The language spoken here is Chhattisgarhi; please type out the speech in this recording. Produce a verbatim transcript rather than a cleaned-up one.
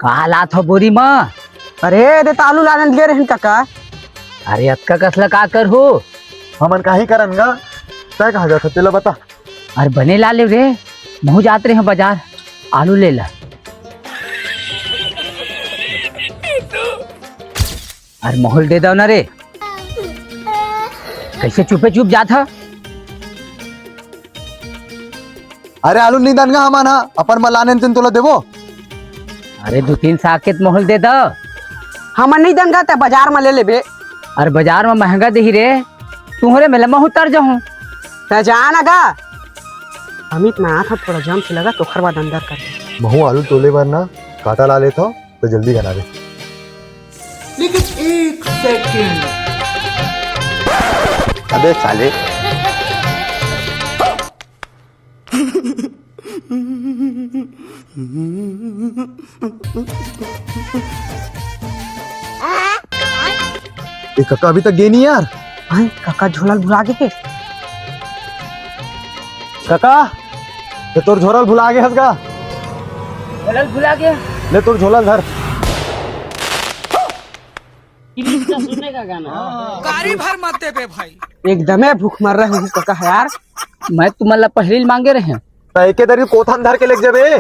का लात हो बोरी म? अरे, दे त आलू लाने ल गे रहेन कका। अरे, अतका कस ल का करहू? हमन काही करन गा, तैं कहाँ जात हो, तेला बता। अरे, बने ला ले रे, महूँ जात रहे हँव बजार, आलू ले ला। अरे, महूँ ल दे दव ना रे। कइसे चुपे चुप जात ह? अरे आलू नइ दन गा हमन ह, अपन म लाने तेन तोला देबो। अरे दू तीन साकेत महूँ ल दे द। हमन नइ दन गा, तैं बजार म ले लेबे। अरे बजार म महंगा देही रे, तुहरे मेला महूँ तर जहूँ। तैं जा ना गा, अमित मैं आत हँव, थोड़ा जाम से लगा, तोखर बाद अंदर कर दे। महूँ आलू तोले बर ना कांटा ला लेत हँव, त जल्दी घना दे। लेकिन एक सेकंड। अबे साले। ए कका अभी तक गे नहीं यार। हाँ, कका झोला ल भुला गे हे। कका, ये तोर झोला ल भुला गे हस गा। झोला ल भुला गे। ले तोर झोला ल धर। गाड़ी भर मत देबे भाई। एकदमे भूख मर रहे हूँ कका यार। मैं तुमन ला पहिली ल मांगे रहेंव। त एके दरी कोथन धर के लेग जाबे।